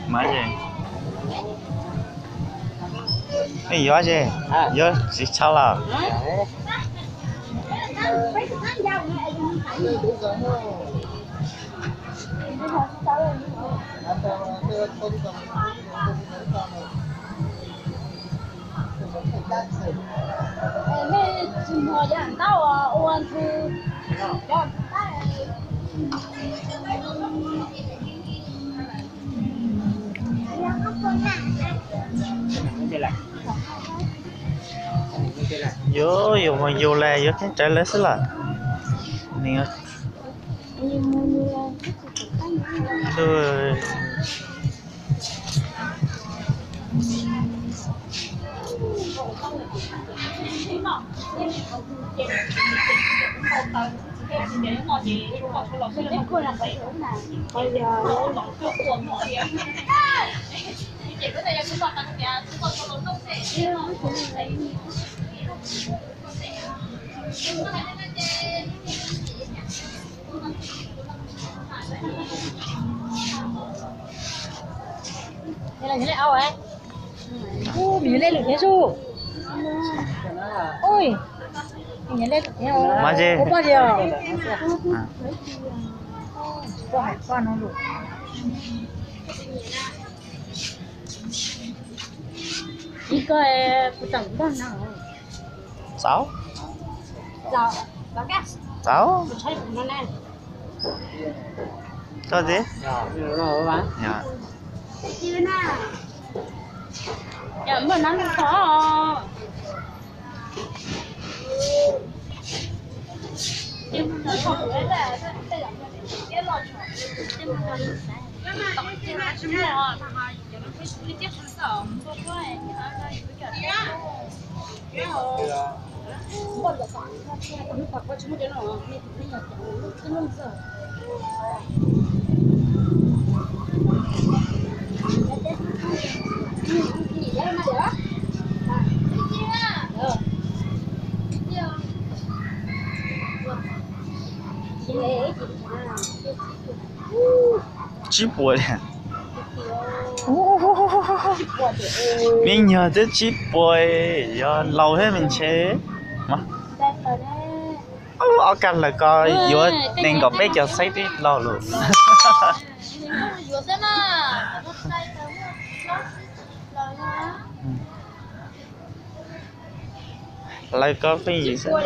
Mas es, yuav es, yuav txiv tshaj los. Yuav, yuav mus yus las yuav theej rawv lawv xwb las. Mas es, txaus, txaus, koj txiv. Tsib puas li. Me nyuag twb tsib puas, yog laus thiab me ntshe. Ob kaj hlawv ko yuav nees nkaum peb caug xeib twb laus lawm. Hlawv ko pheej yim xwb.